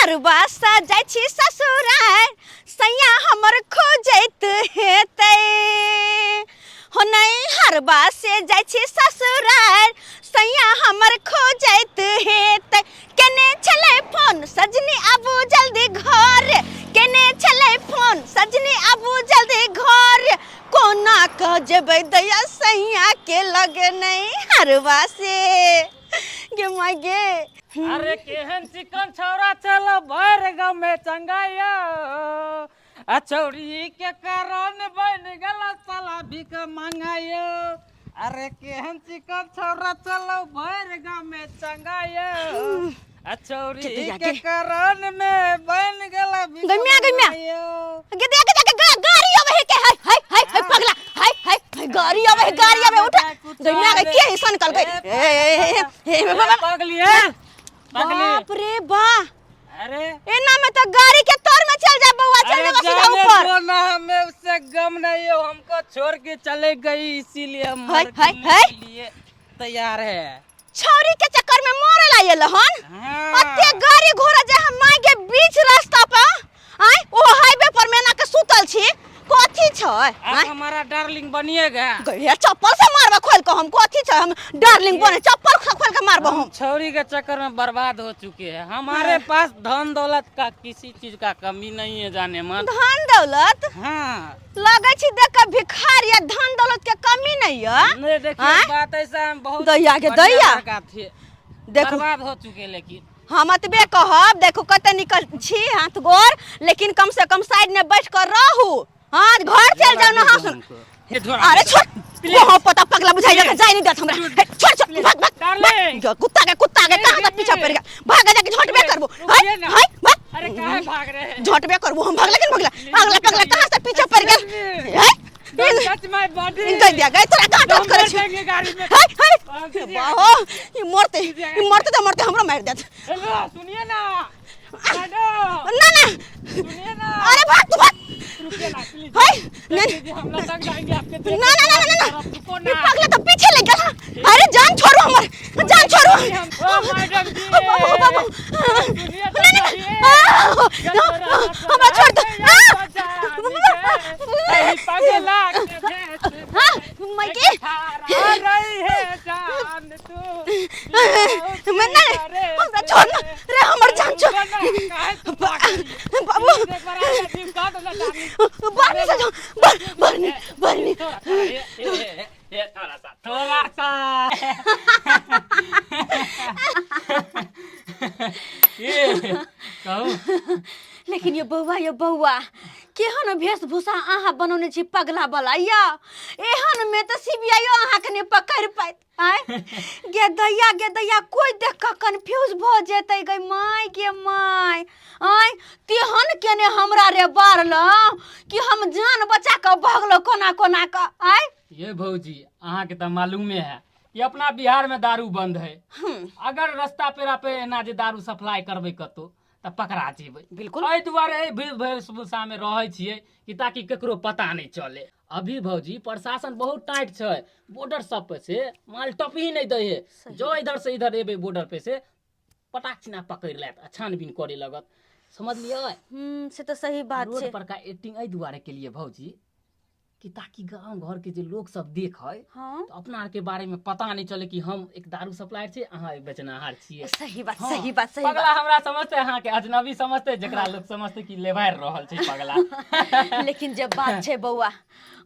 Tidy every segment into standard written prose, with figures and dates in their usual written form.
हरबा सँ जाइ छी ससुरार, सैया हमर खोजैत हेतै। हो नहीं हरबा से जाइ छी ससुरार, सैया हमर खोजैत हेतै। केने छलै फोन सजनी आबू जल्दी घर, केने छलै फोन सजनी आबू जल्दी घर, कोना कह जेबै दैया सैया के लगे नहीं हरबा से। गे माय गे। अरे केहन चिकन छौरा चल भर गाँव में चंगाया, आ छौरी के कारण बन गेल साला भीख मंगायो। अरे केहन चिकन छौरा चल भर गाँव में चंगायो, आ छौरी के के कारण में बन गेल भीख गै म्या, गै म्या। मंगायो। गे देख देख गाड़ी आवे है के, हाय हाय हाय हाय पगला, हाय हाय हाय गाड़ी आवे है, गाड़ी आवे, उठ। गै म्या गै के ऐसन कल गई। ए ए ए ए ए, पगली है पगली। बाप रे बा। अरे एना में तो गाड़ी के तोर में चल जा बउआ, चल अरे जा सीधा जाने ऊपर। दो ना, हमें उससे गम नहीं हो, हमको छोड़ के चले गई इसीलिए हम हाय, मरने हाय, हाय। के लिए तैयार है। छौरी के चक्कर में मरे ला ये हन। हाँ। अते गाड़ी घोड़ा जे हम माय के बीच रास्ता पर आय, ओ हाईवे पर मेना के सुतल छी, कथी छै? आप आय? हमारा डार्लिंग बनिएगा। गैया चप्पल से मारबा खोल के हम, कथी छै हम डार्लिंग बने, चप्पल से खोल के मारबा हम। छौरी के चक्कर में बर्बाद हो चुके हैं, हमारे पास धन दौलत का किसी चीज का कमी नहीं है जाने मन। धन दौलत? हाँ। लगे छी देख के भिखारी, आ धन दौलत के कमी नहीं है। नहीं देखिए हाँ? बात ऐसा हम बहुत दैया के बढ़िया दैया। लड़का थे, देखो। बर्बाद हो चुके लेकिन। हम एतबे कहब, देखो कते निकल छी हाथ गोर, लेकिन कम से कम साइड में बैठ कर रहू। हाँ घर चल जाओ ना। हाँ सुन, अरे छोड़, वो पता पगला बुझाई जाके जाय नहीं देत हमरा। हे, छोड़ छोड़, भाग भाग, डार्लिंग। भाग। कुत्ता के, कुत्ता के कहाँ तक पीछा पड़ गया, भाग जाके झटबे करबो। हाय रुकिए ना। हाय भाग। अरे काहे भाग रहे हैं? झटबे करबो हम, भाग लेकिन भगला भगला पगला कहाँ से पीछा पड़ गया। हाय Don't touch my body. गई दिया गई तोरा गांठ हम करे मर छी। जाएंगे गाड़ी में। हाय हाय हाँ, दीदी, बाहो, ई मरते ई मरते त मरते हमरो मार देत। हेलो सुनिए ना मैडम, ना ना सुनिए ना। अरे भाग तू भाग। रुकिए ना प्लीज। हाय नहीं दीदी, हम लटक जाएंगे आपके ना ना ना ना ना रुको ई ना। पगला तो पीछे लग गया। अरे जान छोड़ो हमर, जान छोड़ो। ओ मैडम जी, बाबू बाबू सुनिए तो ना ना सही। ना, हमरा छोड़ दो। पगला के भेष हाँ मायके आ रही है जान तू। मैं ना हमरा छोड़ ना रे, हमर जान छोड़ बाबू। बरनी से जाओ, बर बरनी बरनी। थोड़ा सा थोड़ा सा ये कहू। लेकिन ये बौआ, ये बौआ केहन वेशभूषा अहाँ बनौने छी पगला वाला, या एहन में तऽ सीबीआईओ अहाँके नहि पकड़ि पाइत। आँय गे दैया, गे दैया, कोइ देख कऽ कन्फ्यूज भऽ जेतै। गै माय गे माय, आँय तेहन केने हमरा रे बारलहुँ कि हम जान बचा कऽ भगलहुँ कोना कोना कऽ। आँय ये भौजी, अहाँके तऽ मालूमे है कि अपना बिहार में दारू बंद है। अगर रास्ता पेरा पे एना जे दारू सप्लाई करबै कतौ तऽ पकड़ा जेबै। बिल्कुल। एहि दुआरे एहि भीड़ वेशभूषा में रहै छियै कि ताकि केकरो पता नहि चले। अभी भौजी प्रशासन बहुत टाइट छै, बॉर्डर सब पे से माल टप ही नहि दै है। जो इधर से इधर एबै बॉर्डर पे से पटाक छिना पकड़ि लेत आ छानबीन करे लगत, समझलियै? से तऽ सही बात रोड छै। पर का एक्टिंग एहि दुआरे के लिए भौजी कि ताकि गांव घर के जे लोग सब देखे तो अपना आर के बारे में पता नहीं चले कि हम एक दारू सप्लायर छियै, अहाँ एक बेचनाहार छियै। सही बात। हाँ, सही बात, सही पगला बात। हमरा समझते, अहाँके अजनबी समझते, जकरा लोग समझते कि लेबारि रहल छै पगला। लेकिन जे बात छै बौआ,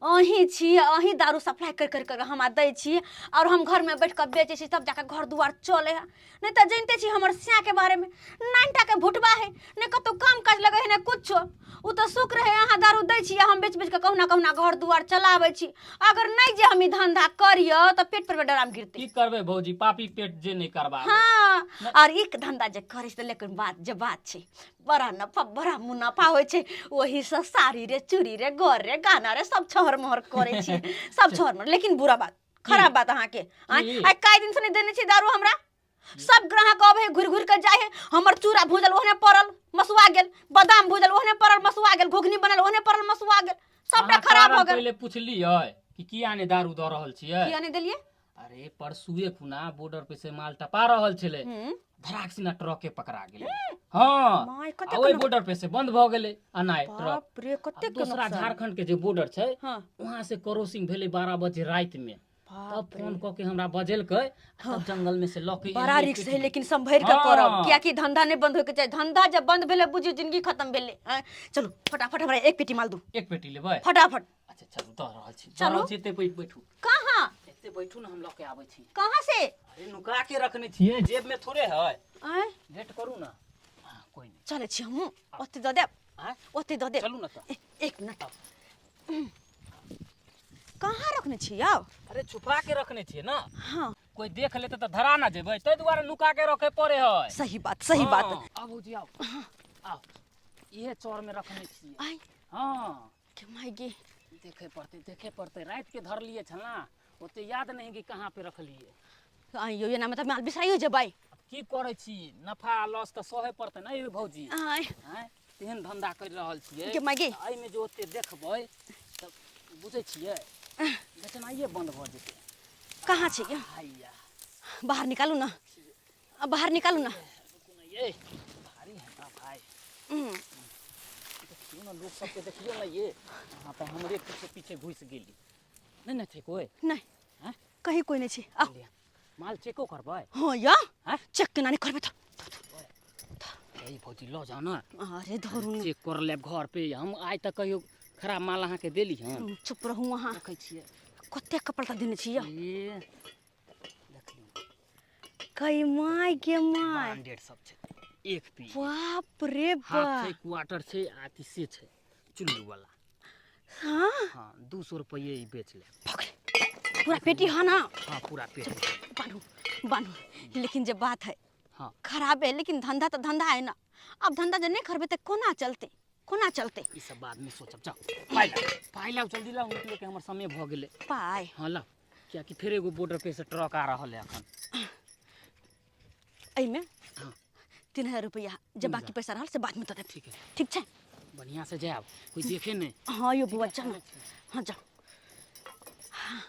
अहीं छी, अहीं दारू सप्लाई कर कर कर हमरा दै छी और हम घर में बैठ कऽ बेचै छी, तब जाके घर दुआर चले है। नहीं तऽ जनिते छी हमर स्या के बारे में, नाइनटा के भुटबा है, नहीं कतौ काम काज लगे है नहीं कुछो। उ तऽ शुक्र है अहाँ दारू दै छी, हम बेच बेच कऽ कहुना कहुना घर दुआर चलाबै छी। अगर नहीं जे हम ई धंधा करियो तऽ पेट पर में डराम गिरते। की करबै भौजी, पापी पेट जे नहीं करबा। हाँ, और एक धंधा जे करै छै, लेकिन बात जे बात छै, बड़ा नफा बड़ा मुनाफा होइ छै। ओही से साड़ी रे, चूड़ी रे, घर रे, गाना रे, सब छहर मोहर करै छी, सब छहर मोहर। लेकिन बुरा बात, खराब बात अहाँके। की? आइ काई दिन से नहीं देने छी दारू हमरा, सब ग्राहक अबै है घुरि घुरि के जाइ है। हमर चूड़ा भूजल ओहने पड़ल मसुआ गेल, बादाम भूजल ओहने पड़ल मसुआ गेल, घुघनी बनल ओहने पड़ल मसुआ गेल, सबटा अहाँ खराब कारण हो गेल। पहिले पुछलियै कि किया नहि दारू दऽ रहल छियै? किया नहि देलियै? अरे परसुए खुना बॉर्डर पे से माल टपा रहल छलै। धराक सिना ट्रके पकड़ा गेलै। हँ, my, आ कतेक ओहि बॉर्डर पे से बंद भऽ गेलै अनाइ ट्रक। बाप रे, कतेक के दोसरा नुकसान। झारखंड के जे बॉर्डर छै, हाँ। वहां से क्रॉसिंग भेलै 12 बजे राति में। तब बाप रे। फोन कऽ के हमरा बजेलकै, तब जंगल में से लऽ के बड़ा एलियै रिक्स है, पेटी। लेकिन संभरि के करब। हाँ। कियाकि धंधा नहीं बंद होके चाही। धंधा जब बंद भेलै बुझियौ जिंदगी खत्म भेलै। आँय, चलू फटाफट हमरा एक पेटी माल दू। एक पेटी लेबै? फटाफट। अच्छा चलू, दऽ रहल छी, दऽ चलू। रहल छी। एते बैठू। कहाँ? एते बैठू ने, हम लऽ के आबै छी। कहाँ से? अरे नुका के रखने छियै, जेब में थोड़े है। आँय? वेट करू ना। हाँ, कोई नहीं। चलै छी हमहूँ, ओते दऽ देब। आँय? ओते दऽ देब। चलू ना तऽ। एक मिनट, कहाँ रखने छी यौ? अरे छुपा के रखने छियै ना। हाँ। कोई देख लेते तऽ धरा ना जेबै, ताहि दुआरे नुका के रखे पड़े है। सही बात, सही बात। हाँ, आउ भौजी, आउ आउ, इहे चौर में रखने छियै। आँय? हाँ। के माय गे। देखे पड़ते, देखे पड़ते। रात के धरलिए छला, ओते याद नहीं कि कहाँ पे रखलिए। आँय यौ, एना में तऽ माल बिसराइयो जेबै। अब की करै छी, नफा लॉस तऽ सहे पड़तै ने यौ भौजी। आँय। आँय, तेहन धंधा करि रहल छियै। के माय गे। तऽ एहिमे जे ओते देखबै तऽ बुझै छियै बेचनाइए बन्द भऽ जेतै। कहाँ छै यौ? हैया। बाहर निकालू ना, अब बाहर निकालू ना। रुकू ना, ये भारी है ना भाई। देखियौ ना, लोक सबके देखियौ ना, ये अहाँ तऽ हमरे पीछे पीछे घुसि गेली। नहि ने छै कोइ? नहि। आँय? कहीं कोइ नहि छै। आउ। लिअ, माल चेको करबै? हँ या। आँय? चेक केना नहि करबै तऽ? ए भौजी, लऽ जाउ ने। अरे धरू ने। चेक कर लेब घर पे। हम आइ तक कहियो खराब माल अहाँके देली हन? चुप रहू अहाँ। देखै छियै। कतेक कपड़ा तऽ देने छी यौ? ए देखियौ। कई my गे my. Branded सब छै, एक पीस। बाप रे हाफ बा। छै, क्वार्टर छै, आ अथी से छै चुल्लू वाला। हाँ? हाँ, 200 रुपये ई बेच ले। पकड़। पूरा पेटी है ना? हाँ, पूरा पेटी। बान्हू बान्हू। लेकिन जे बात है, हाँ। खराब है, लेकिन धंधा तो धंधा है ना। अब धंधा जे नहीं करबे तो कोना चलते, कोना चलते? ई सब बाद में सोचब। जाओ पाइ लाउ, पाइ लाउ, जल्दी लाउ, निकले के हमर समय भऽ गेलै। पाइ? हाँ लाउ, कियाकि फेर एगो बॉर्डर पे से ट्रक आ रहल है अखन। एहिमे? हाँ। 3000 रुपया, जे तीन बाकी हजार। पैसा रहल से बाद में दऽ देब। ठीक है। ठीक छै? बढ़िया से जायब, कोई देखे नहीं। हाँ यो बुआ, चल। हाँ जाओ। हाँ,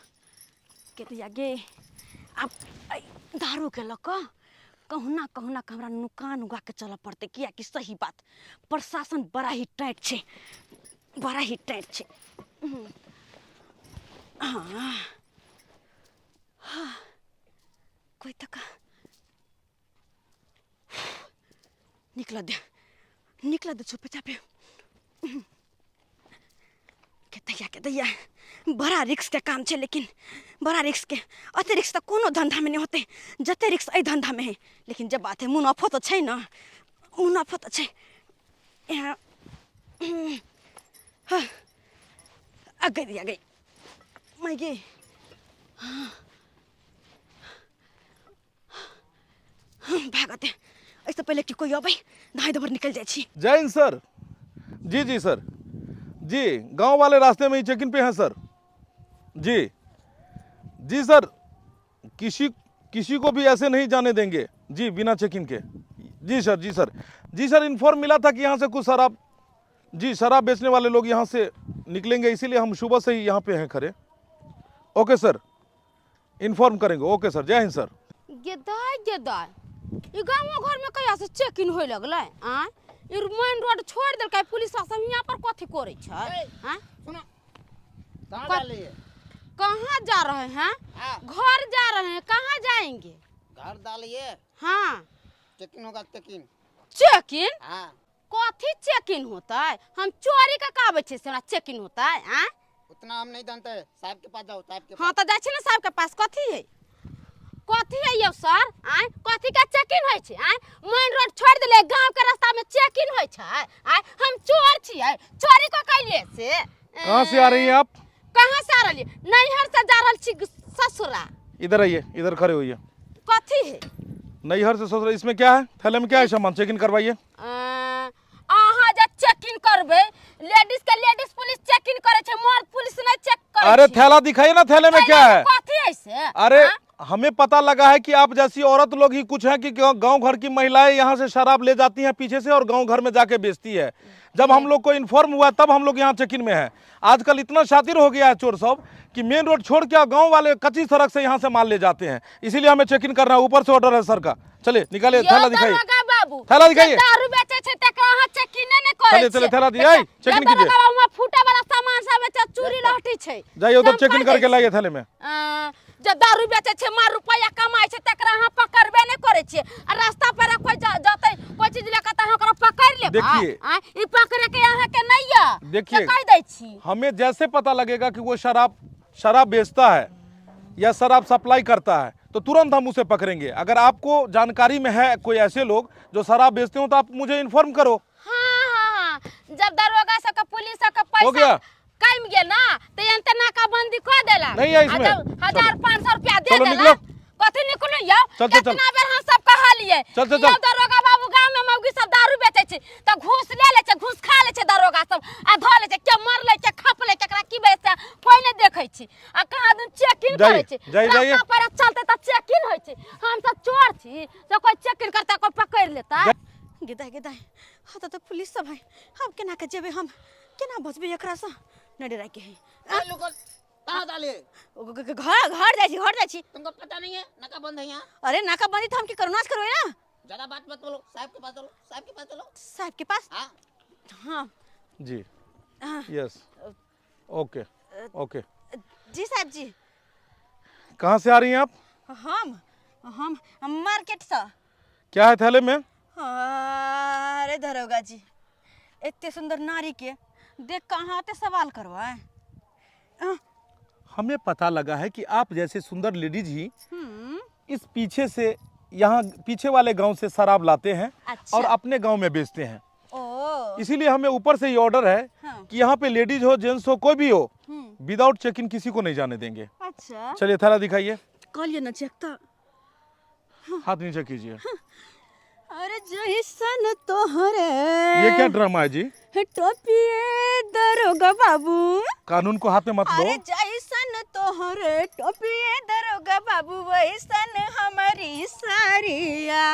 के दैया गे, आब एहि दारू के लऽ कऽ कहुना कहुना के हमरा नुका नुका के चलऽ पड़तै, कियाकि सही बात प्रशासन बड़ा ही टाइट छै, बड़ा ही टाइट छै। हाँ हाँ, कोई तक निकल दे, निकल दे छुपे छापे। के दैया, के दैया, बड़ा रिक्स के काम छै, लेकिन बड़ा रिक्स के, अते रिक्स तऽ कोनो धंधा में नहीं होते जते रिक्स एहि धंधा में है। लेकिन जे बात है, मुनाफो तऽ छै ना, मुनाफो तऽ छै। यहाँ हाँ, आ गई, आ गई मैं गे। हाँ, भागते एहिसँ पहिले कि कोई अबै, धाइ दबर निकल जाइ छी। जय हिंद सर। जी जी सर जी, गांव वाले रास्ते में ही चेकिंग पे हैं सर। जी जी सर, किसी किसी को भी ऐसे नहीं जाने देंगे जी, बिना चेकिंग के। जी सर, जी सर, जी सर, इन्फॉर्म मिला था कि यहाँ से कुछ शराब, जी शराब बेचने वाले लोग यहाँ से निकलेंगे, इसीलिए हम सुबह से ही यहाँ पे हैं खड़े। ओके सर, इन्फॉर्म करेंगे। ओके सर, जय हिंद सर। गेदाय गेदाय, ई गाँवो घर में कहिया से चेक इन होय लगलै? आँय, ई मेन रोड छोड़ि देलकै, पुलिस सब हियाँ पर कथी करै छै? आँय? सुनो, कहाँ जा रही है? कहाँ जा रहे हैं? हाँ। घर जा रहे हैं, कहाँ जाएंगे? घर डालिए। हाँ। चेकिंग होगा, चेकिंग। चेकिंग? हाँ। कथी चेकिंग होता है? हम चोरी के काबै छियै से हमरा चेकिंग होता है? आँय? उतना हम नहीं जानते हैं, साहब के पास जाओ, साहब के हाँ पास। तो जाइ छी ने साहब के पास। कथी है, कथी है यौ सर? आँय, कथी के चेकिंग होइ छै? आँय, मेन रोड छोड़ि देले, गांव के रास्ता में चेकिंग होइ छै? आँय, हम चोर छियै, चोरी को कैलियै से। कहाँ से आ रही हैं आप? कहाँ से आ रहलियै? नैहर से जा रहल छी ससुरा। इधर आइए, इधर खड़े होइए। कथी है? नैहर से ससुरा, इसमें क्या है? थैले में क्या है सामान? चेक इन करवाइए। अहाँ जे चेक इन करबै, लेडीज के लेडीज पुलिस चेक इन करै छै, मर्द पुलिस नहीं चेक करै अरे छै। थैला दिखाइए ना, थैले में क्या थैला में है? कथी है से? अरे हाँ? हमें पता लगा है कि आप जैसी औरत लोग ही कुछ हैं कि गांव घर की महिलाएं यहाँ से शराब ले जाती हैं पीछे से और गांव घर में जाके बेचती है। जब हम लोग को इन्फॉर्म हुआ तब हम लोग यहाँ चेक इन में हैं। आजकल इतना शातिर हो गया है चोर सब कि मेन रोड छोड़ के गांव वाले कच्ची सड़क से यहाँ से माल ले जाते हैं, इसीलिए हमें चेक इन करना है। ऊपर से ऑर्डर है सर का। चलिए निकालिए, यौ थैला दिखाइए। दरोगा बाबू, थैला जे दिखाइए। दारू बेचै छै तकरा अहाँ चेकिने नहि करै चलिए, चलिए, छियै। थैला दिए, चेकिंग यौ कीजिए। दरोगा बाबू, वहाँ फूटे वाला सामान सब छै, चूड़ी लहठी छै। जाइए उधर सब चेकिंग कर दै करके छी। लाइए थैले में। जे दारू बेचै छै, मार रुपैआ कमाइ छै, तकरा अहाँ पकड़बे नहि करै छियै आ रास्ता पर कोइ जतै कोइ चीज लऽ कऽ तऽ अहाँ ओकरा पकड़ि लेबै। देखिए। आँय, ई पकड़े के अहाँके नहि यऽ। देखिए। से कहि दै छी। हमें जैसे पता लगेगा कि वो शराब शराब बेचता है या शराब सप्लाई करता है तो तुरंत हम उसे पकड़ेंगे। अगर आपको जानकारी में है कोई ऐसे लोग जो शराब बेचते हो तो आप मुझे इन्फॉर्म करो। हाँ, जब दरोगा सबके पुलिस सबके हो पैसा गया? कम गेल ना तऽ एनते नाकाबंदी कऽ देलक। नहीं है आ इसमें। जब हजार चलो। 500 रुपया दे चलो, देलक। निकलो। कथी निकलू यौ? चल, चल, चल। केतना बेर हम सब कहलियै चल, चल, कि यौ चल। दरोगा बाबू, गाँव में मौगी सब दारू बेचै छै तऽ घूस ले लै छै, घूस खा लै छै दरोगा सब आ धऽ लै छै। के मरलै, के खपलै, केकरा की भेलै से कोइ नहि देखै छै आ कहाँ दिन चेकिंग जाइए, करै छै। जाइए, जाइए। रास्ता पर चलतै तऽ चेकिंग होइ छै। हम सब चोर छी से कोइ चेकिंग करतै, कोइ पकड़ि लेतै? गेदाय गेदाय, हँ तऽ पुलिस सब है। अब केना के जेबै हम, केना बचबै एकरासँ? नहि डराके है। ए, लोगों, कहाँ डालिए? घर घर जाइ छी, घर जाइ छी। तुमको पता नहीं है नाका बंद है यहाँ? अरे नाका बंदी तो हम की करू, नाच करबै ना? ज्यादा बात मत बोलो, साहब के पास चलो, साहब के पास चलो। साहब के पास? हाँ। हाँ। जी। हाँ। Yes, okay okay. जी साहब जी। कहाँ से आ रही हैं आप? हम मार्केट से। क्या है थैले में? अरे दरोगा जी, एते सुंदर नारी के देख कहाँ ते सवाल करबै? हमें पता लगा है कि आप जैसे सुंदर लेडीज ही इस पीछे से, यहाँ पीछे वाले गांव से शराब लाते हैं अच्छा। और अपने गांव में बेचते हैं। ओ। इसीलिए हमें ऊपर से ये ऑर्डर है कि यहाँ पे लेडीज हो, जेंट्स हो, कोई भी हो, विदाउट चेक इन किसी को नहीं जाने देंगे। अच्छा। चलिए थैला दिखाइए। कहलिए ना चेक तो। हाथ नीचे कीजिए। अरे जैसन तोहरे ये क्या ड्रामा है जी? टोपिए दरोगा बाबू। कानून को हाथ में मत लो। अरे जैसन तोहरे टोपिए दरोगा बाबू, वैसन हमारी सारिया।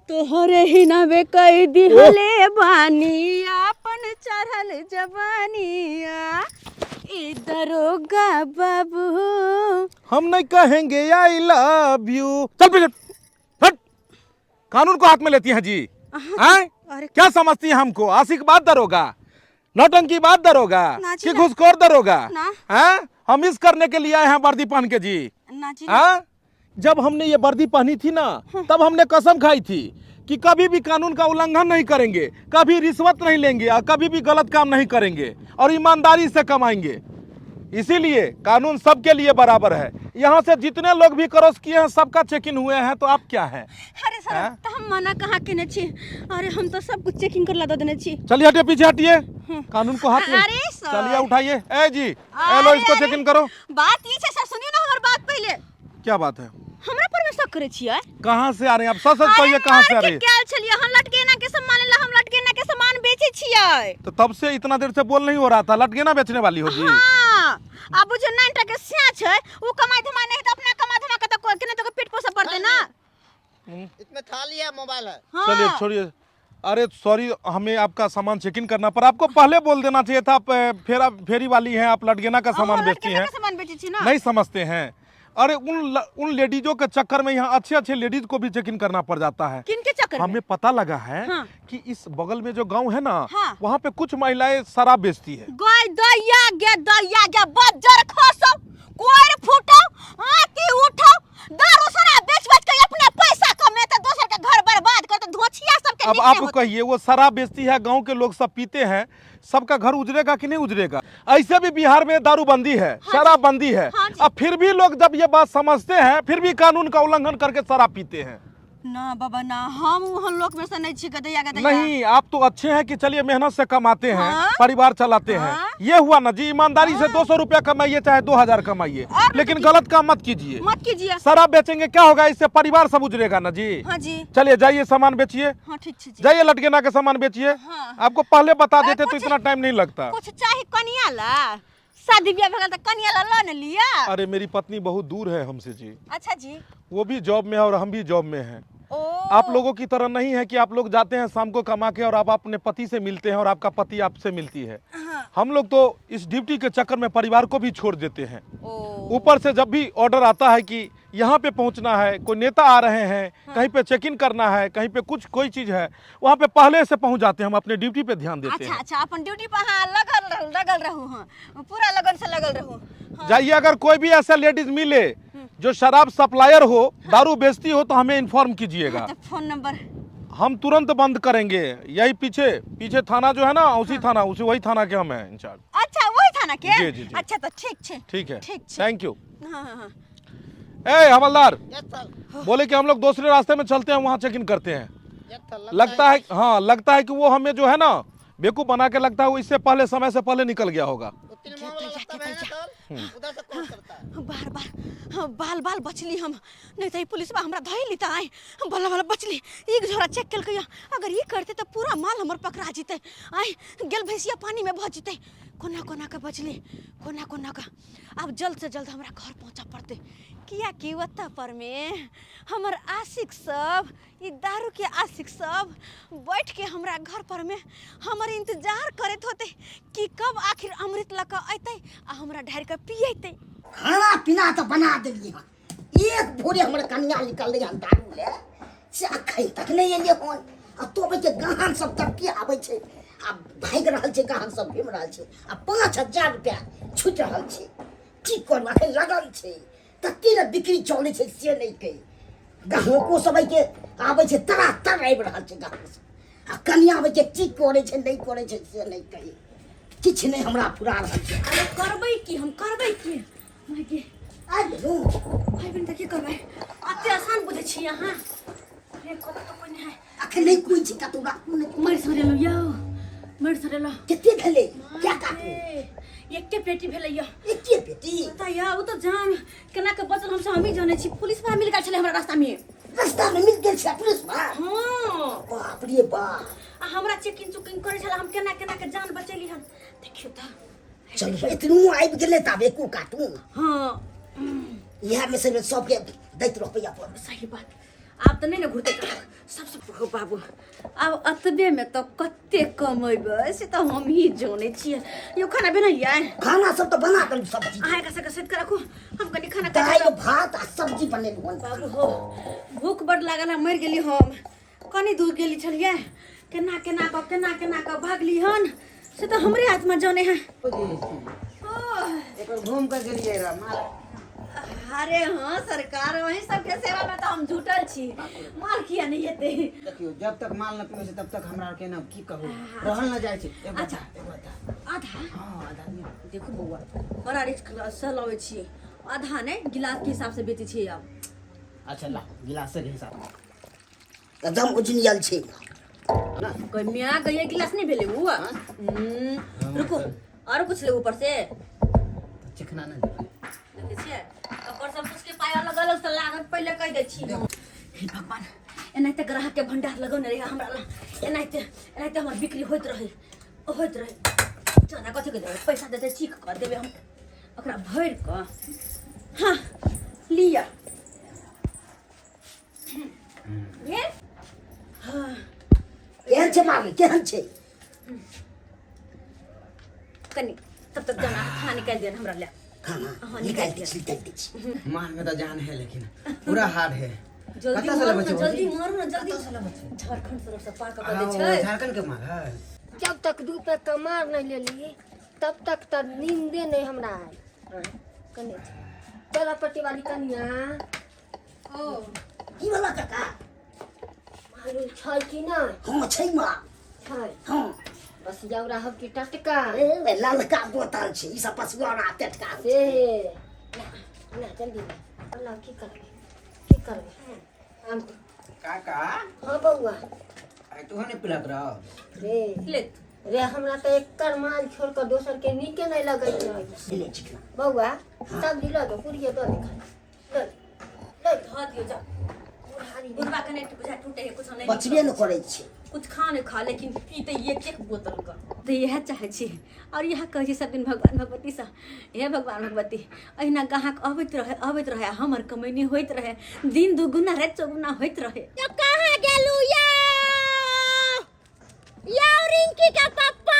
तोहरे ही नावे कई दिहले बानी आपन चढ़ल जवानिया। ए दरोगा बाबू, हम नहीं कहेंगे I love you. चल पीछे हट। कानून को हाथ में लेती हैं जी, हैं? अरे क्या समझती हैं हमको? आशिक बात दरोगा, नौटंकी बात दरोगा ना जी, कि ना। घुसखोर दरोगा? ना। हैं? हम इस करने के लिए आए हैं वर्दी पहन के जी। ना जी। हाँ? जब हमने ये वर्दी पहनी थी ना, तब हमने कसम खाई थी कि कभी भी कानून का उल्लंघन नहीं करेंगे, कभी रिश्वत नहीं लेंगे और कभी भी गलत काम नहीं करेंगे और ईमानदारी से कमाएंगे। इसीलिए कानून सबके लिए बराबर है। यहाँ से जितने लोग भी क्रॉस किए हैं सबका चेक इन हुए हैं, तो आप क्या हैं? अरे सर, हैं? तो हम मना कहाँ केने छी? अरे हम तो सब कुछ चेकिंग कर ला देने छी। चलिए हटिए, पीछे हटिए। कानून को हाथ में अरे सर। चलिए उठाइए। ए जी, ए लो, अरे, इसको अरे, चेक इन करो। बात ई छै सर, सुनियो ना हमर बात पहिले। क्या बात है? हमरा पर में शक करै छियै? कहाँ से आ रहे हैं आप? सच सच कहिए, कहाँ से आ रही है? मार्केट गेल छलियै हम लटगेना के सामान ला, हम लटगेना के सामान बेचै छियै। तो तब से इतना देर से बोल नहीं हो रहा था, लटगेना बेचने वाली हो जी? हाँ, आब बुझियौ 9 टा के स्या छै, उ कमाइ धमाइ नहि तऽ अपना कमा धमा के तऽ केना तऽ पेट पोसऽ पड़तै ना। इसमें थाली है, मोबाइल है। हाँ। चलिए छोड़िए। अरे सॉरी, हमें आपका सामान चेक इन करना पर आपको पहले बोल देना चाहिए था। आप फेरा फेरी वाली हैं, आप लटगेना का सामान अहाँ बेचती लटगेना हैं। के सामान बेचै छी ना। नहीं समझते हैं। अरे उन लेडीजों के चक्कर में यहाँ अच्छे अच्छे लेडीज को भी चेक इन करना पड़ जाता है। किनके चक्कर में? हमें पता लगा है हाँ। कि इस बगल में जो गांव है ना, हाँ। वहाँ पे कुछ महिलाएं शराब बेचती है। गाय दैया गे दैया गे, बज्जर खसौ, कोर फूटौ, आती उठौ, दारू शराब बेच बेच के अपना पैसा कमेते दोसर के घर बर्बाद करते, धोछिया सबके अब नीक आप नहि होतै। कहिए, वो शराब बेचती है, गांव के लोग सब पीते हैं, सबका घर उजड़ेगा कि नहीं उजड़ेगा? ऐसे भी बिहार में दारूबंदी है, शराबबंदी है। हाँ जी। अब फिर भी लोग जब ये बात समझते हैं फिर भी कानून का उल्लंघन करके शराब पीते हैं। ना बाबा ना, हम ओहन लोक में से नहीं छी गदैया गदैया। नहीं, आप तो अच्छे हैं कि चलिए मेहनत से कमाते हैं, हाँ। परिवार चलाते हैं। हाँ। ये हुआ ना जी, ईमानदारी से 200 रुपया कमाइए चाहे 2000 कमाइए, और लेकिन गलत काम मत कीजिए। मत कीजिए। शराब बेचेंगे क्या होगा? इससे परिवार सब उजड़ेगा ना जी। हाँ जी। चलिए जाइए सामान बेचिए। हाँ ठीक छै जी। जाइए लटगेना के सामान बेचिए। हाँ। आपको पहले बता अरे देते तो कुछ- इतना टाइम नहीं लगता। कुछ चाही कनिया ला, शादी ब्याह भऽ गेल तऽ कनिया ला लऽ ने लिअ। अरे मेरी पत्नी बहुत दूर है हमसे जी। अच्छा जी। वो भी जॉब में है और हम भी जॉब में हैं। ओ। आप लोगों की तरह नहीं है कि आप लोग जाते हैं शाम को कमा के और आप अपने पति से मिलते हैं और आपका पति आपसे मिलती है। हाँ। हम लोग तो इस ड्यूटी के चक्कर में परिवार को भी छोड़ देते हैं। ओ। ऊपर से जब भी ऑर्डर आता है कि यहाँ पे पहुँचना है, कोई नेता आ रहे हैं, कहीं पे चेक इन करना है, कहीं पे कुछ कोई चीज़ है, वहाँ पे पहले से पहुँच जाते हैं। हम अपने ड्यूटी पे ध्यान देते अच्छा हैं। अच्छा, अपन ड्यूटी पर हाँ लगल रहू, लगल रहू, हाँ पूरा लगन से लगल रहू। हाँ। जाइए, अगर कोई भी ऐसा लेडीज मिले जो शराब सप्लायर हो, दारू बेचती हो, तो हमें इन्फॉर्म कीजिएगा। हाँ, तो फोन नंबर हम तुरंत बंद करेंगे। यही पीछे पीछे थाना जो है ना, उसी थाना, उसी वही थाना के हम हैं इंचार्ज। अच्छा, वही थाना के? जी, जी, जी। अच्छा तो ठीक छे। ठीक है, ठीक छे। Thank you. हाँ हाँ हाँ। ए हवलदार, यस सर। बोले कि हम लोग दूसरे रास्ते में चलते हैं, वहाँ चेक इन करते हैं। Yes sir. लगता है, हाँ लगता है कि वो हमें जो है ना बेवकूफ बना के, लगता है वो इससे पहले समय से पहले निकल गया होगा। वो तिलमा वाला रास्ता में है ना सर, उधर से क्रॉस करता है। बार बार हाँ, बाल बाल बचली हम, नहीं तो ई पुलिसवा हमरा धइ ली। आए बल्ला बल्ला बचली। एक झोरा चेक केलकै, अगर ई करते तो पूरा माल हमर पकड़ा जेतै। आए गेल भैंसिया पानी में भऽ जेतै। कोना कोना के बचली, कोना कोना का। आब जल्द से जल्द हमरा घर पहुँचऽ पड़तै, कियाकि ओतऽ पर में हमर आशिक सब, ई दारू के आशिक सब बैठ के हमरा घर पर में हमर इंतजार करैत होतै कि कब आखिर अमृत लऽ कऽ अयतै आ हमरा ढारि कऽ पियेतै। खाना पीना तऽ बना देलियै हन। एक भोरे हमर कनिया निकललै हन दारू ले से अखन तक नहि एलै हन। आ तोबै के गहन सब तक के आबै छै आ भागि रहल छै, गहन सब घुमि रहल छै आ 5000 रुपया छुटि रहल छै। की करू, अखन लगल छै तते ने बिक्री चलै छै से नहि कहि। गहको सब के आबै छै, तरा तर आबि रहल छै गहक सब। आ कनिया आबै छै, की करै छै नहि करै छै से नहि कहि। किछु नहि हमरा फुरा रहल छै। अरे करबै की हम, करबै की माय? आबि गेलहुँ। भाइ बहिन तऽ की करबै? अते आसान बुझै छी अहाँ? अरे कतऽ तऽ कोइ नहि है। अखन नहि कोइ छै कतौ, राखू नहि। मरि सरेलहुँ यौ, मरि सरेलहुँ। कते भेलै? क्या काटू? एके पेटी भेलै यौ। एके पेटी? पता यऽ, ओ तऽ जान केना के बचल हमसब हमही जानै छी। पुलिस वाला मिल गेल छलै हमरा रास्ता में। रास्ता में मिल गेल छै पुलिस वाला? हाँ। बाप रे बाप। आ हमरा चेकिंग चुकिंग करै छलै, हम केना केना के जान बचेली हन। देखियौ तऽ। चलू, एतनो आबि गेलै तब एको काटू। हाँ। इएह में से सबके दैत रहबै अपन। सही बात, आब तऽ नहि ने घुरतै ग्राहक सबसँ। हो बाबू, आब एतबेमे तऽ कते कमेबै से तऽ हमही जानै छियै। यौ, खाना बनेलियै? खाना सब तऽ बना देलहुँ, सब्जी। अहाँ एकरा सबके सैत कऽ राखू, हम कनि खाना खा। दालि भात आ सब्जी बनेलहुँ हन। बाबू हो, भूख बड लागल है, मरि गेली हम। कनि दूर गेली छलियै, केना केना कऽ केना केना कऽ भागली हन से तऽ हमरे आत्मा जाने है। एक बार घूम कर गेलियै रह माल। अरे हाँ सरकार, वही सबके सेवा में तऽ हम जुटल छी। माल किया नहीं हेतै? देखियौ, जब तक माल न पीबै छै तब तक हमरा आरके ने की कहू, रहल न जाइ छै। एक बार अच्छा। एक बार दा। आधा? हाँ, आधा दियौ। देखू बौआ, बड़ा रिस्क से लबै छियै। आधा नहि, गिलास के हिसाब से बेचै छियै आब। अच्छा ला, गिलासे के हिसाब। एकदम उजनियल छै। कोई मियाँ गई गिलास नहीं भेलै उ। रुको, आरो कुछ ले ऊपर से। चिकना नहि देबै। देखै छियै, ओकर सब कुछ के पाय अलग अलग से लागत, पहिले कहि दै छी। हे भगवान, एनाहिते ग्राहक के भंडार लगौने रहे हमरा ला, एनाहिते एनाहिते हमर बिक्री होइत रहे, होइत रहे। जाना कथी के देबै, पैसा देतै चीख कऽ देबै हम ओकरा भरि कऽ। हाँ लिअ, भेल। हाँ। केहन छै माल, केहन छै? कनि तब तक जाना खाना निकालि दिअ हमरा लए। खाना? हाँ, निकालि दै छी, निकालि दै छी। माल में तऽ जान है लेकिन पूरा हार्ड है। जल्दी कतऽ से मारू लबै ने। छै? जल्दी भौजी? मारू ने जल्दी। कतऽ से लबै छै? झारखंड तरफ से पार कऽ कऽ दै हाँ, छै। झारखंड के माल है। जब तक दू पे कमार नहीं लेली तब तक तऽ नींदे नहीं हमरा आयल। कने चल पट्टी वाली कनिया। ओ। की भेला काका? मालूम छै कि नहि? हँ, छै माल। छै? हँ। बस जाउ रहब कि टटका? ए, ललका बोतल छै, ई सब पसुआरा टटका होइ से छै। ना ना, जल्दी ला। अल्लाह, की करबै, की करबै हम? काका। हाँ बौआ। आइ तोहो नहि पिलक रह? रे। लेत। रे, हमरा तऽ एकर माल छोड़ कऽ दोसर के नीके नहि लगैत रहै। ले चिकना। बौआ, सब्जी लऽ दो, पूरिये दऽ दे, खाली लऽ दे, लऽ दे। धऽ दियौ, जाउ। बुढ़ारी। बुढ़बा के नहि बुझा टूटे है कुछ नहीं। बचबे नहि करै छै। कुछ खा नहीं खा, लेकिन पीते एक एक बोतल का। तऽ इएह चाहै छी आओर इएह कहै छी सब दिन भगवान भगवतीसँ, हे भगवान भगवती, अहिना ग्राहक अबैत रहै, अबैत रहै आ हमर कमैनी होइत रहै, दिन दुगुना राति चौगुना होइत रहै। यौ, कहाँ गेलू यौ? यौ रिंकी के पप्पा,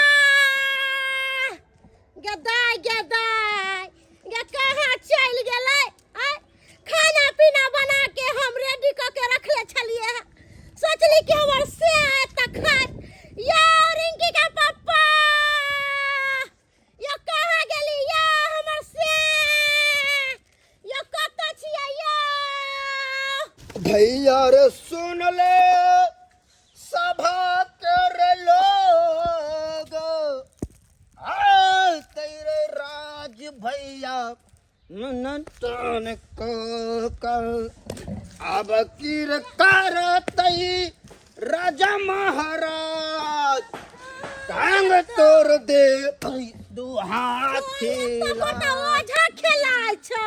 गदाय गदाय गे, कहाँ चलि गेलै? आय, खाना पीना नन कर अब कीर करतई राजा महाराज टांग तोड़ दे दू हाथी गोटा ओझा खेलाय छौ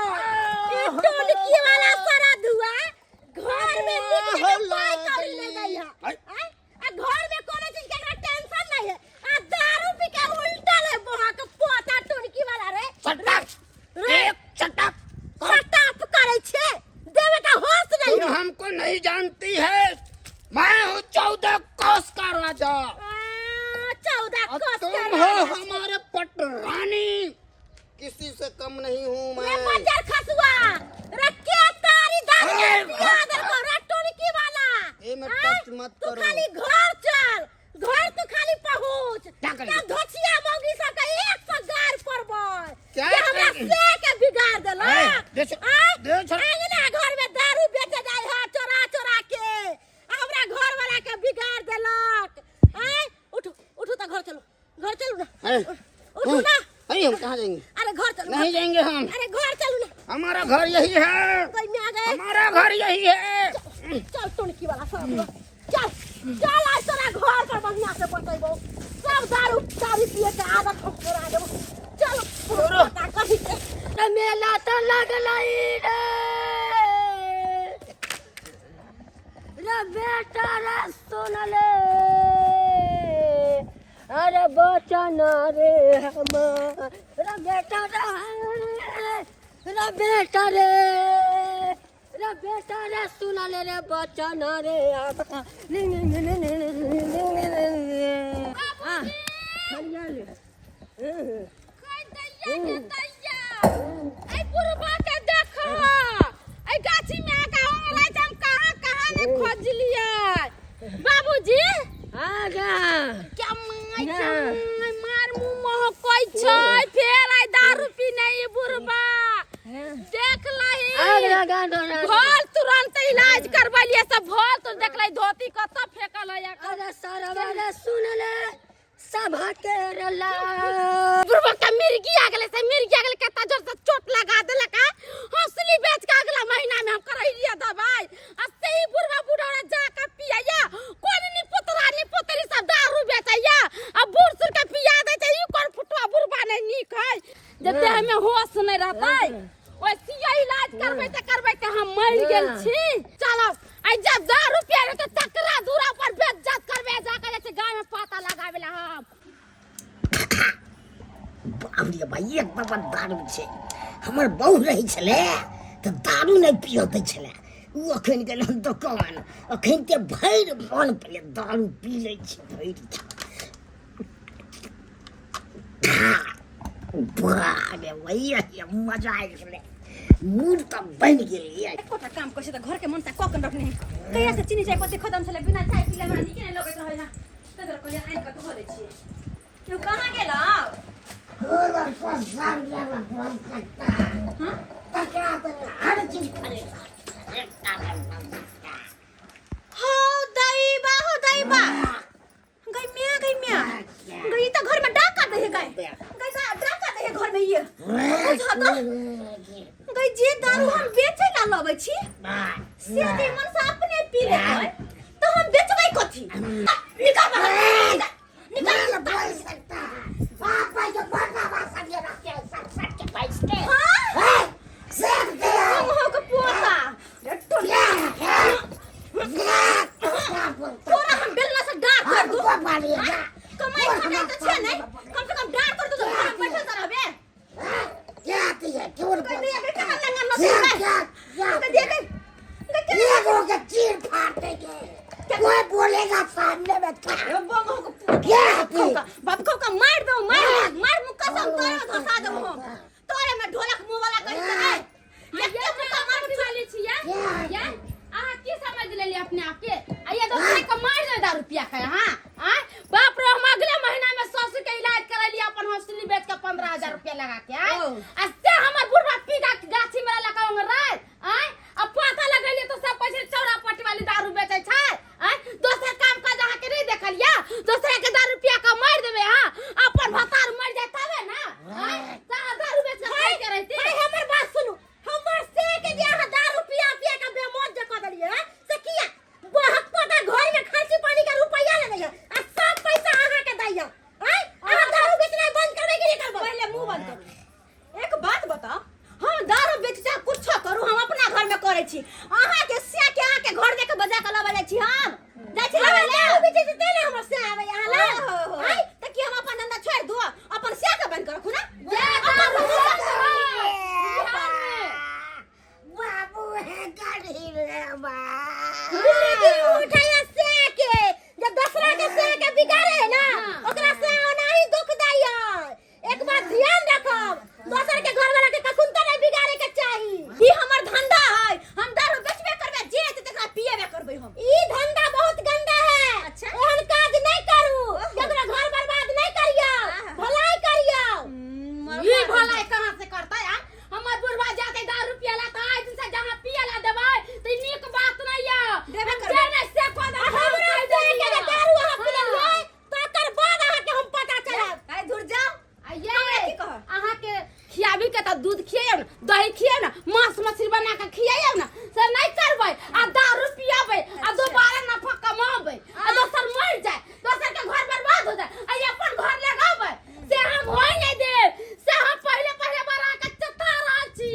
ई टोलकी वाला सारा धुआ घर में निक के पाई कौड़ी ले गई है आय। आय? आ घर में कोनो चीज के एकरा टेंशन नहीं है आ दारू पी के उल्टा ले बोहा के पोता टोलकी वाला रे चटक रे एक चटक सटाप करै छे देवे का होश नहीं तुम हमको नहीं जानती है मैं हूँ 14 कोस का राजा 14 और कोस तुम के हो राजा। हमारे पटरानी किसी से कम नहीं हूँ रे मैं बजर खसुआ रे के तारी दारू के अरे, पिया देलको रे टोलकी वाला ए में आय? टच मत तू करो। खाली घर चल घर तू खाली पहुंच क्या करी? तब धोचिया मौगी सब के एक सौ गार पड़बै क्या जे हमरा करी? से के बिगाड़ ए, देलक दे छ- आय? दे छ- अंगना घर में दारू बेचे जाय है चोरा चोरा के आ हमरा घर वाला के बिगाड़ देलक आय उठू उठू त घर चलू घर चलू ना अरे, उठू ना अरे हम कहाँ जाएंगे अरे घर चलू नहीं जाएंगे हम अरे घर चलू ना हमारा घर यही है कोई में आ गए हमारा घर यही है चल टुनकी वाला सब लोग। चल चल आज तोरा घर पर बढ़िया से बतेबो सब दारू दारू पिए के आदत हम छोड़ा देबो चल पता कही के मेला तो लगल रे रे बेटा रे सुन ले अरे बचन रे हमार रे बेटा रे रे बेटा रे रे बेटा रे सुन ले रे बचन रे ऐ बुढ़बा के देख ऐ गाछी में आके हम रात हम कहाँ कहाँ ने खोजलियै बाबूजी क्या माय माय मार मुंह महकै छै फेर आइ दारू पीने ई बुढ़बा देख लही भल तुरंत इलाज करबलियै सब भल तो देखलै धोती कतऽ फेकल है अरे सरवा रे सुन ले सभा के रला बुढ़बा के मिर्गी आ गेलै से मिर्गी आ गेलै कत्ता जोर से चोट लगा देलक आ हौसली बेच के अगला महीना में हम करैलियै दवाई आ से ही बुढ़बा बुढ़ौरा जा के पियैया कोन नि पुतरा नि पुतरी सब दारू बेचैया आ बूढ़ सूढ़ के पिया दै छै ई कोन फुटुआ बुढ़बा नहि नीक है जे देह में होश नहि रहतै ओइसियो इलाज करबै तऽ करबै तऽ हम मरि गेल छी चलो आई जब दारू पिया तऽ तकरा दूरा पर बेइज्जत करबै जाके जाइ छै गाय में पाता लगाबै ला हम बाप रे भाई एक बाबा दारू छै हमर बहु रहै छलै तऽ दारू नहि पियऽ दै छलै ओ अखन गेल हन दोकान अखन तऽ भरि मन पहिले दारू पी लै छी भरि बाप रे भैया मजा आबि गेलै मूड तऽ बनि गेल एकोटा काम करै छै तऽ घरके मनसा कऽ के रखने है कहिया से चीनी चाय पत्ती खतम छलै बिना चाय पीले हमरा नीके नहि लगैत रहै हँ ताहि दुआरे कहलियै आनि कऽ धो दै छियै केओ कहाँ गेलौ हौ दैबा हौ दैबा गई मिया गई मिया गई तो घर में डाका दे है गई गई डाका दे है घर में ये बुझा तो गई जे दारू हम बेचे ला लबै छी से दे मन से अपने पी ले तो हम बेचबै कथी निकाल बाहर निकाल निकाल बोल सकता बाप भाई जो बड़ा बासा ये रख के सब सब के पैसे हाँ सब दे हम हो के पोता तोरा हम बेलना से डार कर दू कमाई खटाई तो छे नहीं कम से कम डार कर दू तो घर में बैठल तो रहबे कह दिया के कहाँ लंगा न कह दिया के चीर फाड़ देंगे कोई बोलेगा सामने में क्या बंग हो के क्या आती? बाप को का मार दो मार मार मुक्का से हम तोरे में धसा देबो हम तोरे में ढोलक मुंह वाला कहि के है ये मुक्का मार वाली छियै ये अहाँ की समझ लेलियै अपने आप के आ ये दोसरे के मार दे दारू पिया के हां आ बाप रे हम अगले महीना में ससुर के इलाज करैलियै अपन हौसली बेच के 15000 रुपया लगा के आय ओ। आ से हमर बुढ़वा पी के गाछी में लगा राय आय आ पता लगैलियै तो सब कहै छै चौरा पट्टी वाली दारू बेचै छै आय दोसर काम काज अहाँ के नहीं देखलियै दोसरा के दारू पिया के मार देबै अहाँ अपन भतार मर जाय तबे ना आय सारा दारू बेच के खाइ के रहती अरे हमर बात सुन अहाँ दूध खियाइयौ ने, दही खियाइयौ ने, मांस मछली बना के खियाइयौ ने, से नहीं करबै आ दारू पियाबै आ दोबारा नफा कमाबै आ दोसर मरि जाय, दोसर के घर बर्बाद हो जाय आ ई अपन घर लगाबै, से हम होय नहीं देब। से हम पहिले पहिले बार अहाँके चेता रहल छी।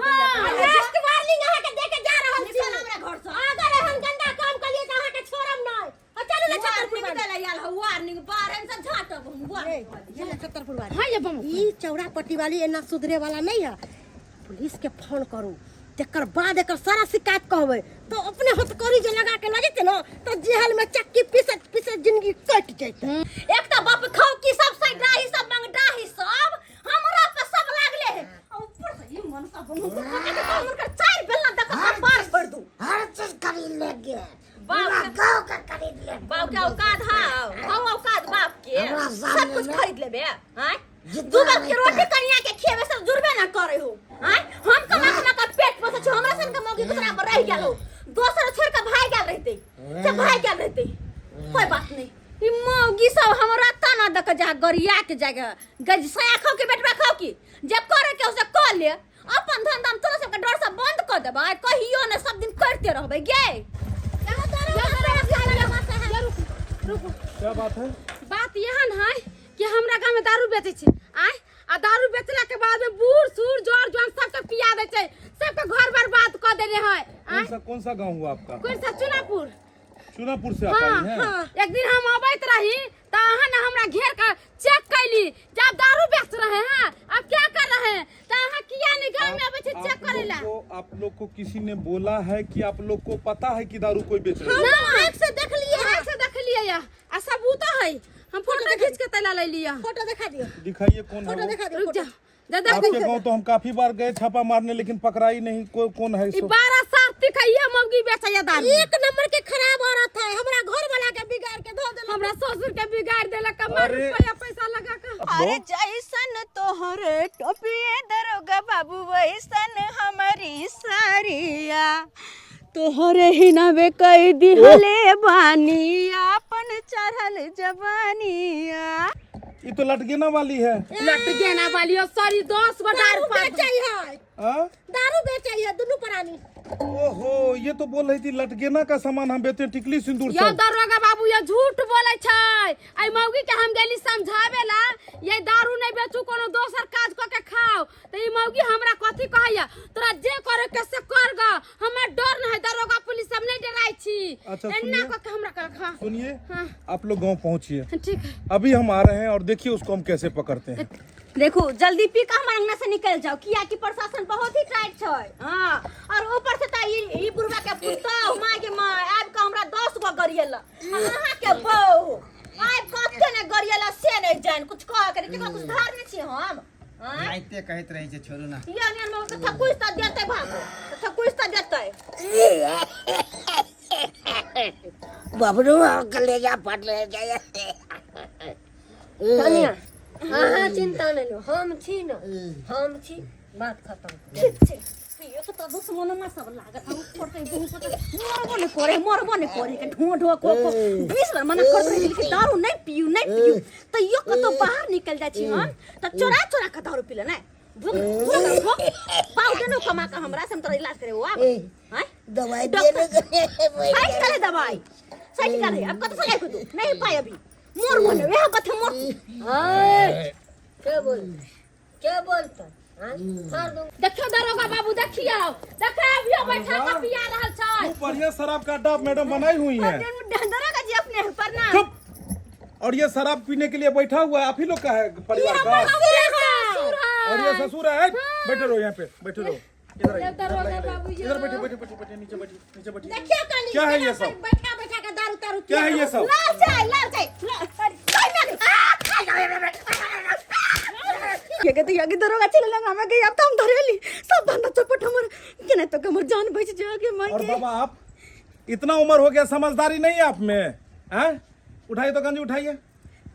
हाँ, लास्ट वार्निंग अहाँ के देके जा रहल छी। निकल हमरा घर से। अगर एहन गंदा काम कलिए त अहाँ के छोड़ब नहीं। आ चलू ने छतरपुर वाली। आयल हौ वार्निंग, बारह से झाटब हम वार्निंग। छतरपुर वाली। हाँ ये बम ई चौड़ा पट्टी वाली एना सुधरे वाला नहीं है। पुलिस के फोन करू, तकर बाद एकर सारा शिकायत कहबै तो अपने हथकड़ी जे लगा के लऽ जेतै ने तो जेहल में चक्की पीसत पीसत जिंदगी कटि जेतै। एक तो बाप खाओ की सब सैडाही सब मंगडाही सब हमरा पे सब लागले है। आ ऊपर से ई मनसा बहू के पता के तो हमर चार बेलना दक कपार फोड़ दू। हर चीज खरीद लेंगे, बाप पूरा के- गांव का खरीद ले। बाप के औकात हाउ हाउ औकात बाप के हमरा सब सामने कुछ में खरीद लेबे। आय जितना दू बाप के रहता रोटी है। कनिया के खेबे सब जुड़बे ना करे हो। आय हम कमा कमा के पेट पोसे छी, हमरा सन के मौगी दूसरा पर रह गेल हो, दोसर छोड़ के भाग गेल रहते से भाग गेल रहते, कोई बात नहीं। ई मौगी सब हमरा तना दक जा गरिया के जाके गज सया खाओ के बेटवा खाओ की जब करे के उसे कर ले अपन धंधा हम तोरा सबके डर से बंद कर देबै, कहियो ने सब दिन करते रहबै गे। रुकू। क्या बात है? बात एहन है कि हमरा गाँव में दारू बेचै छै आय, आ दारू बेचला के बाद में बूढ़ सूढ़ जर जवान सबके पिया दै छै, सबके घर बर्बाद कऽ देने है। आय कौन सा गांव हुआ आपका? कौन सा? चुनापुर। चुनापुर से आप हाँ, आई हैं? हाँ। एक दिन हम अबैत रही तो अहाँ ने हमरा घेर के चेक कैली जब दारू बेच रहे हैं अब क्या कर रहे हैं, तो अहाँ किया नहीं गाँव में अबै छै चेक आप करे लोग ला? को, आप लोग को किसी ने बोला है कि आप लोग को पता है कि दारू कोई बेच रहा है? ना, आँख से देख लिए, आँख से देख लिए या आ सबूत है, हम फोटो खींच के तैला ले लिया। फोटो दिखा दियो। दिखाइए कौन है फोटो वो? दिखा दियो। रुक जा, दादा। आपके गांव तो हम काफी बार गए छापा मारने लेकिन पकड़ा ही नहीं। कौन है ई इसको? 12 साल तक ये मौगी बेचैया दारू। एक नंबर के खराब औरत है, हमरा घर वाला के बिगाड़ के धो देलक, हमरा ससुर के बिगाड़ देलक, कमा अरे। रुपया पैसा लगा के। अरे जैसन तोहरे टोपिए दरोगा बाबू वैसन हमारी सारिया, तोहरे ही नवे कई दिहले बानी आपन चढ़ल जवानिया। ये तो लटगेना वाली है। लटगेना वाली हो, सॉरी 10 गो दारू दारू बेचै है। हाँ? दारू बेचै है दुनू प्राणी। ओहो, ये तो बोल रही थी लटगेना का सामान हम बेचते हैं, टिकली सिंदूर यो सब। दरोगा बाबू ये झूठ बोले छै। आई मौगी के हम गेली समझावे ला, ये दारू नहीं बेचू कोनो दोसर काज क के खाओ, त ई मौगी हमरा कथी कहैया, तोरा जे करे के से कर ग, हमरा डर न है, दरोगा पुलिस सब नहीं डराई छी। अच्छा, एना सुनिए। क के हमरा कह हाँ। सुनिए, हाँ। आप लोग गांव पहुंचिए। ठीक है। अभी हम आ रहे हैं और देखिए उसको हम कैसे पकड़ते हैं। देखो जल्दी पी के हमर अंगना से निकल जाओ, किया कि प्रशासन बहुत ही टाइट छै। हाँ, और ऊपर से त ई बुढ़वा के पुतोह माय के माय आबि के हमरा 10 गो गरियल, अहाँ के बहू आबि के ओते ने गरियल से नहीं जान कुछ कह के केकरो कुछ धार नहीं छी हम। हाँ? राइते कहैत रहै छै छोड़ू ना। ये नियन में तो थकुस त देतै भागो, त थकुस त देतै। बबरू कलेजा फटले जाए। कनिया अहाँ चिंता नहीं लो, हम छी न, हम छी, बात खत्म। ठीक छै। एक तऽ दुश्मनमा सब लागल, हम ऊपर से बहुत पता मरबो नहीं करे, मरबो नहीं करे के ढो ढो को को 20 बार मना करत रही कि दारू नहीं पियू नहीं पियू, तैयो कतौ बाहर निकल जाइ छी हम त चोरा चोरा के दारू पी ले नै भूख भूख भूख पाउ देनो कमा के हमरा से हम तोरा इलाज करे आब। हैं दवाई डॉक्टर- देने साइड करे दवाई, साइड करे अब कत से लाइक तू नहीं पाए अभी मोर मोर वह कथे मोर। हाय के बोल के बोलता हाँ? फाड़ दूंगा। देखियो दरोगा बाबू, देखियो देखो अभियो बैठा के पिया रहल छै। खूब बढ़िया शराब का अड्डा मैडम बनाई हुई है। दरोगा जी अपने प्रणाम। चुप। और ये शराब पीने के लिए बैठा हुआ है आप ही लोग का है परिवार का, और ये ससुर है। बैठे रहो यहाँ पे, बैठे रहो, इधर आइए, दरोगा बाबू ये। इधर बैठे बैठे बैठे बैठे, नीचे बैठिए, नीचे बैठिए। देखियो कनी क्या है ये सब? बैठा बैठा के दारू तारू क्या है ये सब? लाल चाय, लाल चाय, अरे, चाय में आ, ये कहते ये दरोगा चले लगा हमें गई, अब तो हम धरेली सब धंधा चौपट हमर केना तो हमर जान बच जागे मां और के। बाबा आप इतना उम्र हो गया समझदारी नहीं है आप में हैं? उठाइए तो गंजी उठाइए।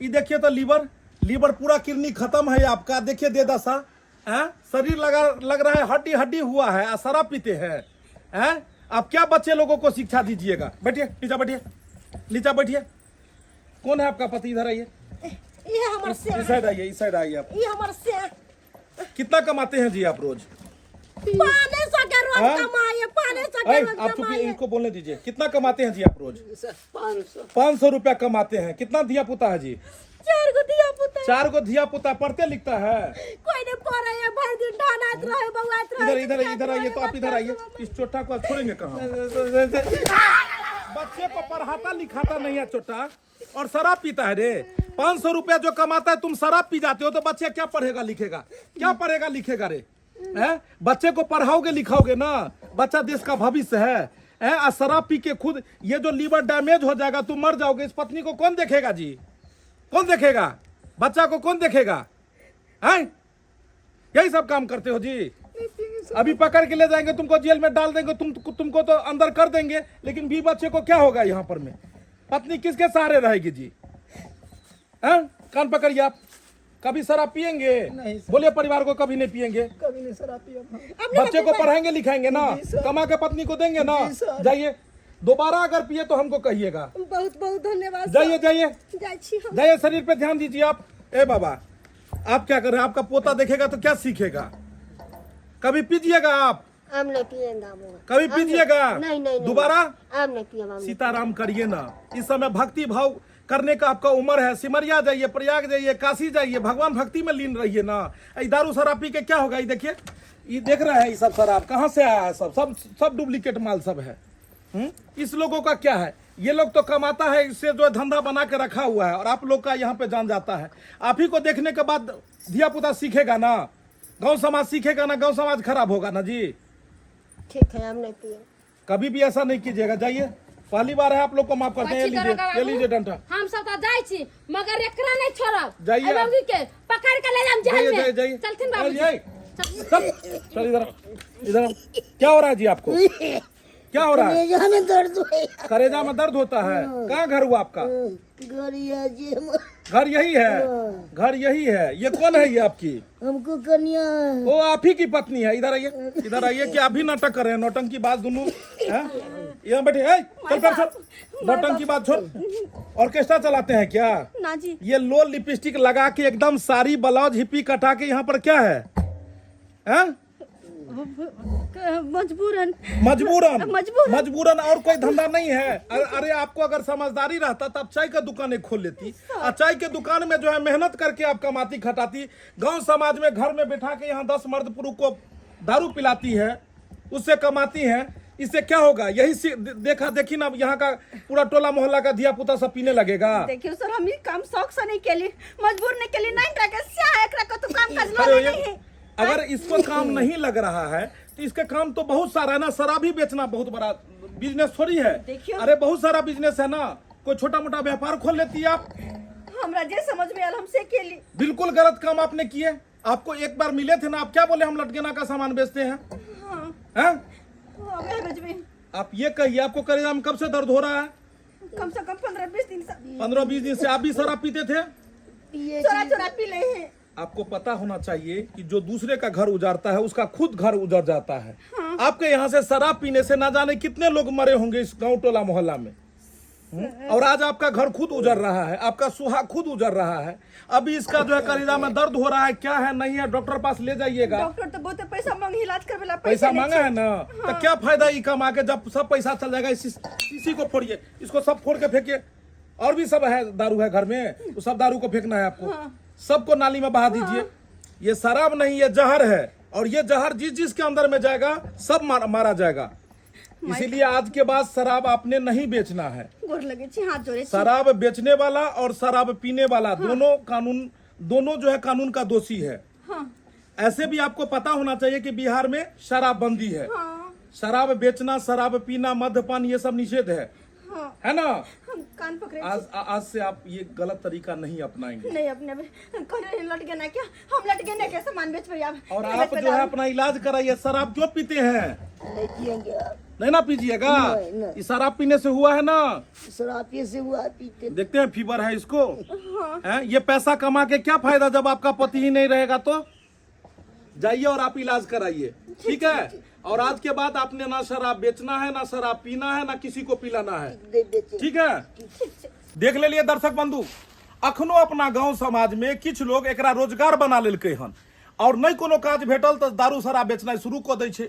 ये देखिए तो लीवर, लीवर पूरा किडनी खत्म है आपका, देखिए दे दशा हैं? शरीर लगा लग रहा है हड्डी हड्डी हुआ है, आ शराब पीते हैं हैं? आप क्या बच्चे लोगों को शिक्षा दीजिएगा। बैठिए नीचा, बैठिए नीचा बैठिए। कौन है आपका पति? इधर आइए, ये हमर से इस साइड आइए, इस साइड आइए आप। ये हमर से। कितना कमाते हैं जी आप रोज? 500 के रोज हाँ? कमाए, 500 के ऐ, रोज आप चुप, कमाए। इनको बोलने दीजिए। कितना कमाते हैं जी आप रोज? 500। 500 रुपया कमाते हैं। कितना धिया पुता है जी? 4 गो धिया पुता। 4 गो धिया पुता, पढ़ते लिखता है? कोई नहीं पढ़े है, भर दिन ढानात रहे, बौआत रहे, इधर इधर इधर आइए तो आप इधर आइए। इस चोटा को आप छोड़ेंगे कहाँ? बच्चे को पढ़ाता लिखाता नहीं है चोटा, और शराब पीता है रे। 500 रुपया जो कमाता है तुम शराब पी जाते हो, तो बच्चे क्या पढ़ेगा लिखेगा? क्या पढ़ेगा लिखेगा रे? हैं? बच्चे को पढ़ाओगे लिखाओगे ना, बच्चा देश का भविष्य है। हैं? और शराब पी के खुद ये जो लीवर डैमेज हो जाएगा, तुम मर जाओगे, इस पत्नी को कौन देखेगा जी? कौन देखेगा? बच्चा को कौन देखेगा? हैं? यही सब काम करते हो जी। अभी पकड़ के ले जाएंगे तुमको, जेल में डाल देंगे, तुमको तो अंदर कर देंगे, लेकिन भी बच्चे को क्या होगा यहाँ पर में? पत्नी किसके सहारे रहेगी जी? हैं? कान पकड़िए आप। कभी शराब पियेंगे? नहीं सर। बोलिए परिवार को, कभी नहीं पियेंगे? कभी नहीं शराब पियब। बच्चे को पढ़ाएंगे लिखाएंगे ना, कमा के पत्नी को देंगे ना? जी सर। जाइए, दोबारा अगर पिए तो हमको कहिएगा। बहुत बहुत धन्यवाद। जाइए जाइए जाइ छी हम। जाइए, शरीर पे ध्यान दीजिए आप। ए बाबा, आप क्या कर रहे हैं? आपका पोता देखेगा तो क्या सीखेगा? कभी पीजिएगा आप? हम नहीं पिएंगे हम। कभी पीजिएगा? नहीं नहीं। दोबारा हम नहीं पिएंगे, हम नहीं। सीताराम करिए ना। इस समय भक्ति भाव करने का आपका उम्र है। सिमरिया जाइए, प्रयाग जाइए, काशी जाइए, भगवान भक्ति में लीन रहिए ना। ये दारू शराब पी के क्या होगा? ये देखिए, ये देख रहा है, ये सब शराब कहाँ से आया है? सब सब सब डुप्लीकेट माल सब है। इस लोगों का क्या है? ये लोग तो कमाता है, इससे जो धंधा बना के रखा हुआ है, और आप लोग का यहाँ पे जान जाता है। आप ही को देखने के बाद धिया पुता सीखेगा ना, गांव समाज सीखेगा ना, गांव समाज खराब होगा ना जी। ठीक है, हम नहीं पिए। कभी भी ऐसा नहीं कीजिएगा। जाइए, पहली बार है, आप लोग को माफ करते हैं। ये कथी लीजिए, दरोगा ये बाबू? लीजिए डंडा। हम सब तो जाइ छी, मगर एकरा नहीं छोड़ब। जाइए एहि आप। बाबूजी के पकड़ के ले जाम जेल जाइए में। जाइए जाइए। चलथिन बाबूजी। जाइए। चल चल इधर आओ, इधर आओ। क्या हो रहा है जी आपको? क्या हो रहा है? कलेजा में दर्द है। कलेजा में दर्द होता है। कहाँ घर हुआ आपका? गरिया जी। घर यही है? घर यही है। ये कौन है ये आपकी? हमको कन्या। ओ आप ही की पत्नी है। इधर आइए, इधर आइए। कि आप भी नाटक कर रहे हैं? नौटंकी बात दोनों हैं? यहाँ बैठे। ए, चल चल चल, नौटंकी बात छोड़। ऑर्केस्ट्रा चलाते हैं क्या ना जी। ये लो लिपस्टिक लगा के एकदम सारी ब्लाउज हिप्पी कटा के यहाँ पर क्या है? हैं? मजबूरन। मजबूरन। मजबूरन। मजबूरन, और कोई धंधा नहीं है। अरे आपको अगर समझदारी रहता तो आप चाय का दुकान एक खोल लेती, और चाय के दुकान में जो है मेहनत करके आप कमाती खटाती। गांव समाज में घर में बैठा के यहाँ 10 मर्द पुरुष को दारू पिलाती है, उससे कमाती है। इससे क्या होगा? यही देखा देखी ना, यहाँ का पूरा टोला मोहल्ला का धिया पुता सब पीने लगेगा। देखियो सर, हम ई काम शौक से नहीं केली, मजबूर नहीं केली। नहीं एकरा के स्या एकरा को तो काम काज अरे लगे ये- नहीं है। अगर इसको काम नहीं लग रहा है तो इसका काम तो बहुत सारा है ना। शराब ही बेचना बहुत बड़ा बिजनेस थोड़ी है। देखियो। अरे बहुत सारा बिजनेस है ना, कोई छोटा मोटा व्यापार खोल लेती है आप। हमरा जे समझ में आयल हमसे केली। बिल्कुल गलत काम आपने किए। आपको एक बार मिले थे ना, आप क्या बोले? हम लटकेना का सामान बेचते हैं। हाँ। हैं? हाँ, वह बेचबे। आप ये कहिए, आपको कलेजा में कब से दर्द हो रहा है? कम से कम 15-20 दिन से। 15-20 दिन से आप भी शराब पीते थे? चोरा चोरा पी ले हैं। आपको पता होना चाहिए कि जो दूसरे का घर उजाड़ता है उसका खुद घर उजड़ जाता है। हाँ। आपके यहाँ से शराब पीने से ना जाने कितने लोग मरे होंगे इस गांव टोला मोहल्ला में। और आज आपका घर खुद उजड़ रहा है, आपका सुहा खुद उजड़ रहा है। अभी इसका जो है कलेजा में दर्द हो रहा है, क्या है नहीं है, डॉक्टर पास ले जाइएगा। डॉक्टर तो बहुत पैसा मांग, इलाज करवेला पैसा नहीं मांगा छै। है ना। हाँ। तो क्या फायदा ई कमा के जब सब पैसा चल जाएगा। इसी को फोड़िए, इसको सब फोड़ के फेंकिए। और भी सब है, दारू है घर में, वो सब दारू को फेंकना है आपको। हाँ। सबको नाली में बहा दीजिए। हाँ। ये शराब नहीं, ये जहर है, और ये जहर जिस जिसके अंदर में जाएगा सब मारा जाएगा। इसीलिए आज के बाद शराब आपने नहीं बेचना है। गोर लगे छी, हाथ जोड़े छी। शराब बेचने वाला और शराब पीने वाला। हाँ। दोनों कानून, दोनों जो है कानून का दोषी है। हाँ। ऐसे भी आपको पता होना चाहिए कि बिहार में शराबबंदी है। हाँ। शराब बेचना, शराब पीना, मद्यपान ये सब निषेध है। हाँ। है ना? हम कान पकड़े। आज से आप ये गलत तरीका नहीं अपनाएंगे। नहीं अपने कौन लट गए ना क्या? हम लट गए ना क्या सामान बेच भैया? और आप जो है अपना इलाज कराइए। शराब क्यों पीते हैं? नहीं पियेंगे। नहीं ना पीजिएगा। ये शराब पीने से हुआ है ना? शराब पीने से हुआ, पीते। देखते हैं फीवर है इसको। हाँ। है? ये पैसा कमा के क्या फायदा जब आपका पति ही नहीं रहेगा। तो जाइए और आप इलाज कराइए, ठीक है? और आज के बाद आपने ना शराब बेचना है, ना शराब पीना है, ना किसी को पिलाना है, ठीक है? देख ले लिए दर्शक बंधु, अखनो अपना गांव समाज में किछु लोग एकरा रोजगार बना लेलकै हन। आओर नहि कोनो काज भेटल तऽ दारू शराब बेचनाइ शुरू कऽ दै छै।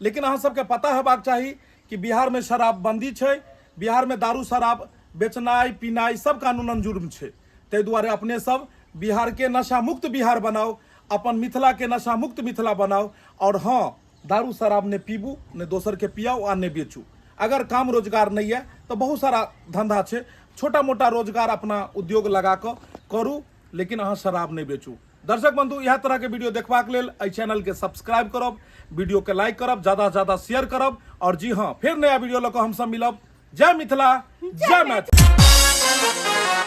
लेकिन अहाँ सबके पता हेबाक चाही कि बिहारमे शराबबंदी छै, बिहारमे दारू शराब बेचनाइ पीनाइ सब कानूनन जुर्म छै। ताहि दुआरे अपने सब बिहारके नशा मुक्त बिहार बनाउ, अपन मिथिलाके नशा मुक्त मिथिला बनाउ। आओर हँ, दारू शराब नहि पीबू, नहि दोसरके पियाउ आ नहि बेचू। अगर काम रोजगार नहि यऽ तऽ बहुत सारा धंधा छै, छोटा मोटा रोजगार अपना उद्योग लगा कऽ करू, लेकिन अहाँ शराब नहि बेचू। दर्शक बंधु, इएह तरहके वीडियो देखबाक लेल एहि चैनलके सब्सक्राइब करब, वीडियोके लाइक करब, ज़्यादा से ज़्यादा शेयर करब। और जी हाँ, फिर नया वीडियो लऽ कऽ हमसब मिलब। जय मिथिला, जय मैथिली।